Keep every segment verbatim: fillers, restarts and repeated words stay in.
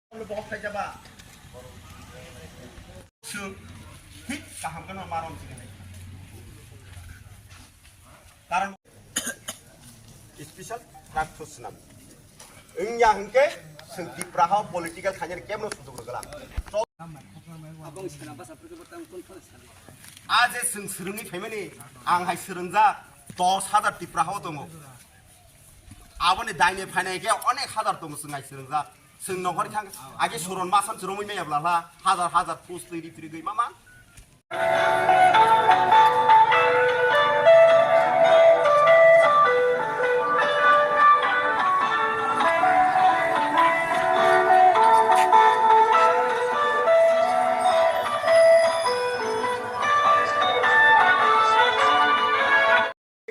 Bohok khaijaba. Swk thik kaham kheno marom sini hai. Karon special task force swnam. Wngya hwnkhe swk Tipra ha political khainani kebno sujok rwgwla. A je swng swrwngwi phaimani, ang hai swrwngjak dos hajar Tipra ha o tongo. Aboni daini phainai khe onek hajar tongo swng hai swrwngjak. Chwng nongkhorni thang age suron masam chwrwngwi maya bla hla, hajar hajar post twi ri phirigwi mama.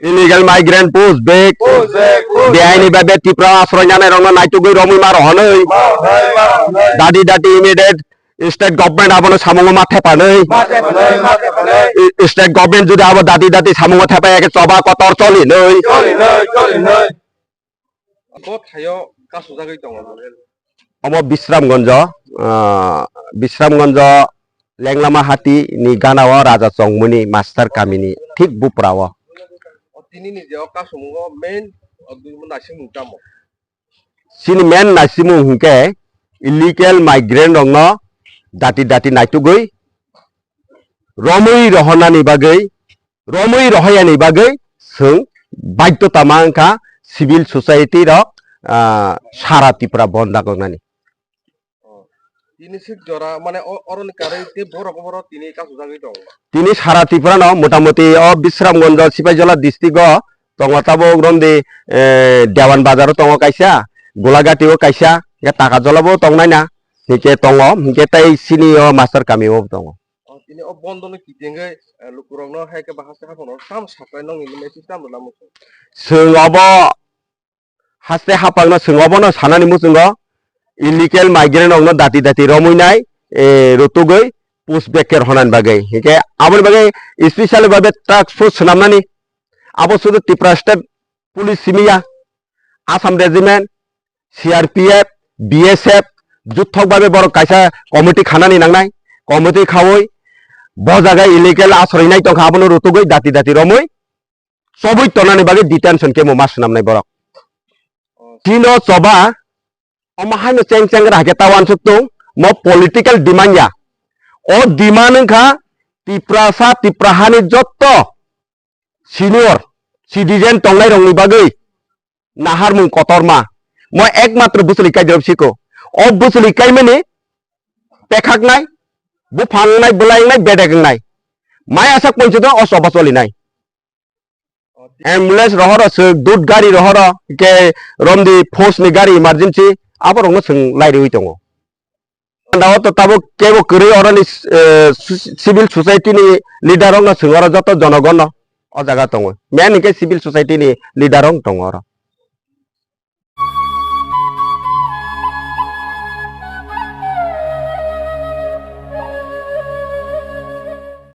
Illegal migrant push back. Push back, push back. Beaini babe Tripura asroi nanai rokno naitugwi romwi ma rohonwi. Ma rohonwi, ma rohonwi. Dati dati immediate state government abono samungo ma thepanwi. Ma thepanwi, ma thepanwi. I-, state government jodi abo dati dati samungo thepaya khe choba kotor cholinwi. Cholinwi, cholinwi. Bo thaio kasujagwi tongo. Omo Bisramganjo, ah, Bisramganjo Lenglama Hati ni gana o Raja Chongmoni Master Kamini thik bupra o. O tini ni je o kasumung o main o dui mo naising mung tamo? Chini main naisimung hwnkhe illegal migrant rokno dati dati naitugwi romwi rohornani bagwi, romwi rohoyani bagwi chwng baidhyota ma wngkha civil society rok, ah, sara Tripura bondhak wngnani. Oh, tini sik jora, mane, o-, oroni karwi tei borok, borok tini kasujagwi tongo. Tini sara Tripura no motamoti o Bisramganj Sipaijola district o tongo, tabuk romdi, eh, Dewan Bazar o tongo kaisa, Golagati o kaisa, hwnkhe Takajala bo tongnai na, hwnkhe tongo, hwnkhe tei sini o Master Kami o tongo. Oh, tini o bondo no kitingwi, eh, lukurokno hai khe ba haste haphangno tam saklai nokni message tam rwna muchung. Chwng obo haste haphangno chwng obono sanani muchungo illegal migrant rokno dati dati romwi nai, eh, rutugwi push back khe rohonani bagwi. Hwnkhe aboni bagwi special babe task force swnamnani abo sudu Tripura State Police simi ya, Assam Regiment, C R P F, B S F, juthok babe borok kaisa committee khanani nangnai, committee khaui bo jaga illegal asroi nai tongkha abono rutugwi dati dati romwi chobwi tonani bagwi detention camp o ma swnamnai borok. Chino choba omo haino cheng cheng ra khe ta uansuk tung, mo political demand ya. O demand wngkha Tiprasa, Tipra hani jotto senior citizen tongnai rokni bagwi naharmung kotorma. Mo ekmatro bwswlwi kai dirok siko. O bwswlwi kaimani pekhaknai, buphang wngnai, bwlai wngnai, bedek wngnai. Mai asak ponchito o choba cholinai. Ambulance rohoro swk, dut gari rohoro, ke romdi force ni gari emergency, aborokno chwng lairiwi tongo. Anda o to tabuk kebo kwrwi oroni, eh, su-, civil society ni leader rokno chwng oro joto jonogonno o jaga tongo. Main hwnkhe civil society ni leader rok tongo oro.